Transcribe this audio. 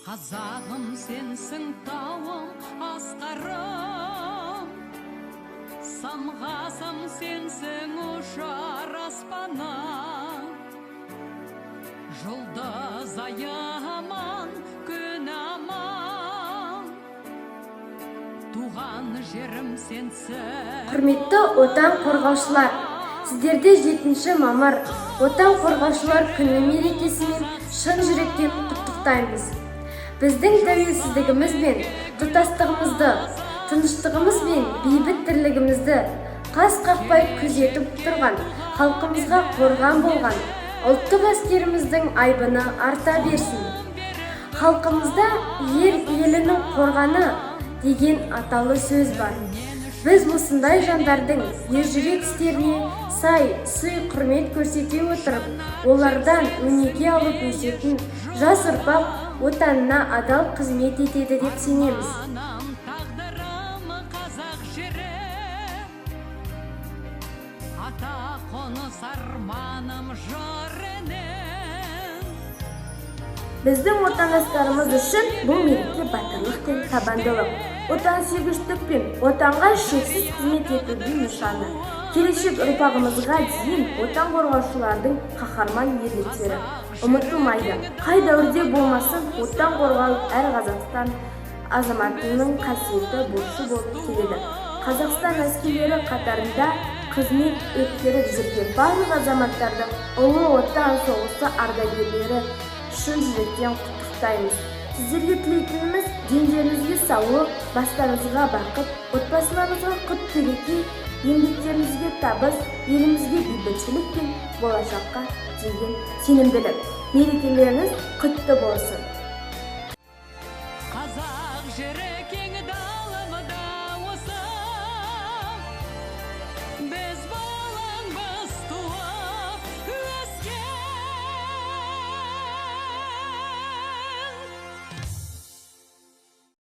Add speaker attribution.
Speaker 1: Қазағым, сенсің тауым асқарым, самғасам, сенсің ұшар аспаным, жұлдыз айы аман, күн аман, туған жерім сенсің.
Speaker 2: Құрметті Отан қорғаушылар! Сіздерді 7 мамыр, Отан қорғаушылар күні мерекесімен шын жүректен құттықтаймыз. Біздің тәуелсіздігіміз бен тұтастығымызды, тыныштығымыз бен бейбіт тірлігімізді қас қақпай күзетіп тұрған, халқымызға қорған болған ұлттық әскеріміздің айбыны арта берсін! Халқымызда «Ер елінің қорғаны» деген аталы сөз бар. Біз осындай жандардың ержүрек істеріне сай сый құрмет көрсете отырып, олардан өнеге алып өсетін жас ұрпақ Отанына адал қызмет етеді деп сенеміз.
Speaker 1: Анам, тағдырым қазақ жері, ата қоныс, арманым жыр інім.
Speaker 3: Біздің отандастарымыз үшін бұл мереке батырлық пен табандылық, отансүйгіштік пен Отанға шексіз қызмет етудің нышаны. Келешек ұрпағымызға дейін Отан қорғаушылардың қаһарман ерліктері ұмытылмайды. Қай дәуірде болмасын, Отан қорғау әр Қазақстан азаматының қасиетті борышы болып келеді. Қазақстан әскерлері қатарында қызмет өткеріп жүрген барлық азаматтарды, Ұлы Отан соғысы ардагерлері шын жүректен құттықтаймыз. Сіздерге тілейтініміз: дендеріңізге саулық, бастарыңызға бақыт, отбасыларыңызға құт береке, еңбектеріңізге табыс, елімізге бейбітшілік пен болашаққа деген сенімділік. Мерекелеріңіз құтты болсын!
Speaker 1: Қазақ жері.